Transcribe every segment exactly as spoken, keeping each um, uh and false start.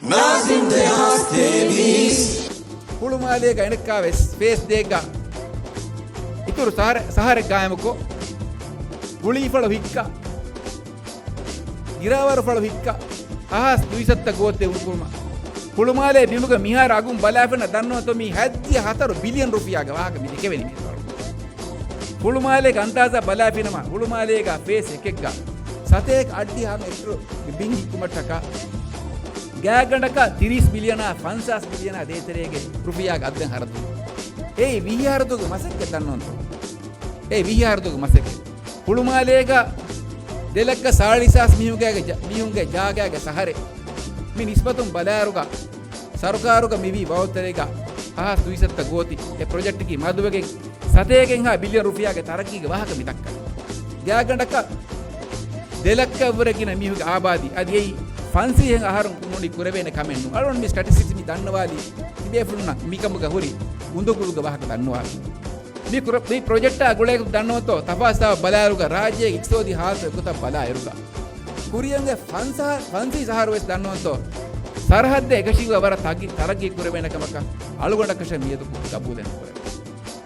ނާޒިމް ދެހާސް ތޭވީސް. ހުޅުމާލޭގަ އަނެއްކާވެސް ފޭސް ދޭއްގަ އިތުރު ސަހަރެއް، ސަހަރެއް ގާއިމުކޮށް، ގުޅީފަޅު ހިއްކާ، ގިރާވަރުފަޅު ހިއްކާ، އަހާސް ދުއިސައްތަ ގޯތި އުނުކުރުމަށް. ހުޅުމާލޭ ބިމުގަ މިހާރު އަގުން ބަލާފިނަ ދަންނަވަތޯ މީ ހައްދިޔަ ހަތަރު ބިލިއަން ރުފިޔާގެ ވާހަކަ މި ދެކެވެނީ މި. ހުޅުމާލޭގެ އަންދާޒާ ބަލާފިނަމަ، ހުޅުމާލޭގަ ފޭސް އެކެއްގަ ސަތޭކަ އަށްޑިހަ ހަ މީޓަރު ބިން ހިއްކުމަށްޓަކާ، ގާތްގަނޑަކަށް ތިރީސް މިލިއަނާ ފަންސާސް މިލިއަނާ ދޭތެރޭގެ ރުފިޔާގެ އައްދެން ހަރަދު. އެއީ ވިހި ހަރަދުގެ މަސައްކަތް ދަންނަވަންތޯ؟ އެއީ ވިހި ހަރަދުގެ މަސައްކަތް. ހުޅުމާލޭގަ ދެލައްކަ ސާޅީސް ހާސް މީހުންގެ ޖަ-، މީހުންގެ ޖާގާގެ ސަހަރެއް. މި ނިސްބަތުން ބަލާއިރުގަ، ސަރުކާރުގަ މިވީ ވައުތެރޭގަ އަހާސް ދުއިސައްތަ ގޯތި އެ ޕްރޮޖެކްޓަކީ މަދުވެގެން ސަތޭކައެއްހާ ބިލިއަން ރުފިޔާގެ ތަރައްގީގެ ވާހަކަ މި ދައްކަނީ. ގާތްގަނޑަކަށް ދެލައްކައަށްވުރެ ގިނަ މީހުންގެ އާބާދީ އަދި އެއީ ފަންސީހެއް އަހަރުން ނޫނީ ކުރެވޭނެ ކަމެއް ނޫން. އަޅުގަނޑު މި ސްޓެޓިސްޓިކްސް މި ދަންނަވާލީ ތިބޭފުޅުންނަށް މިކަމުގަ ހުރި އުނދަގުލުގެ ވާހަކަ ދަންނަވާލީ. މި ކުރ-، މި ޕްރޮޖެކްޓާ ގުޅޭގޮތުން ދަންނަވަންތޯ، ތަފާސްތާ ބަލާއިރުގަ ރާއްޖޭގެ އިޤްތިޞާދީ ހާލަތު އެގޮތަށް ބަލާއިރުގަ، ކުރިއަށް އޮތް ފަންސާ-، ފަންސީ ސަހަރު ވެސް ދަންނަވަންތޯ، ސަރަހައްދެއް އެކަށީގަ ވަރަށް ތަގި-، ތަރައްގީ ކުރެވޭނެ ކަމަކަށް އަޅުގަނޑަކަށެއް މިއަދު ގަބޫލެއް ނުކުރޭ.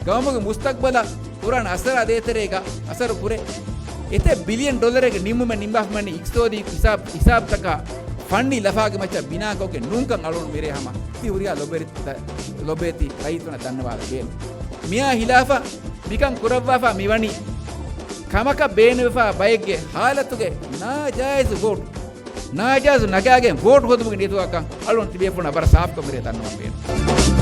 ގައުމުގެ މުސްތަޤްބަލަށް ކުރާނެ އަސަރާ ދޭތެރޭގަ އަސަރު ކުރޭ. އެތައް ބިލިއަން ޑޮލަރެއްގެ ނިންމުމެއް ނިންމާފަ މިވަނީ އިޤްތިޞާދީ ހިސާބް، ހިސާބްތަކާ ފަންނީ ލަފާގެ މައްޗަށް ބިނާކޮށްގެން ނޫންކަން އަޅުގަނޑު މިރޭ ހަމަ ތި ހުރިހާ ލޮބެތި-، ލޮބޭތި ރައްޔިތުންނަށް ދަންނަވާލަން ބޭނުން. މިއާ ހިލާފަށް މިކަން ކުރައްވާފަ މިވަނީ ކަމަކަށް ބޭނުންވެފާ ބައެއްގެ ހާލަތުގެ ނާޖާއިޒު ވޯޓް، ނާޖާއިޒު ނަގާގެން ވޯޓް ހޯދުމުގެ ނިޔަތުގަކަން އަޅުގަނޑު ތިބޭފުޅުންނަށް ވަރަށް ސާފުކޮށް މިރޭ ދަންނަވަން ބޭނުން.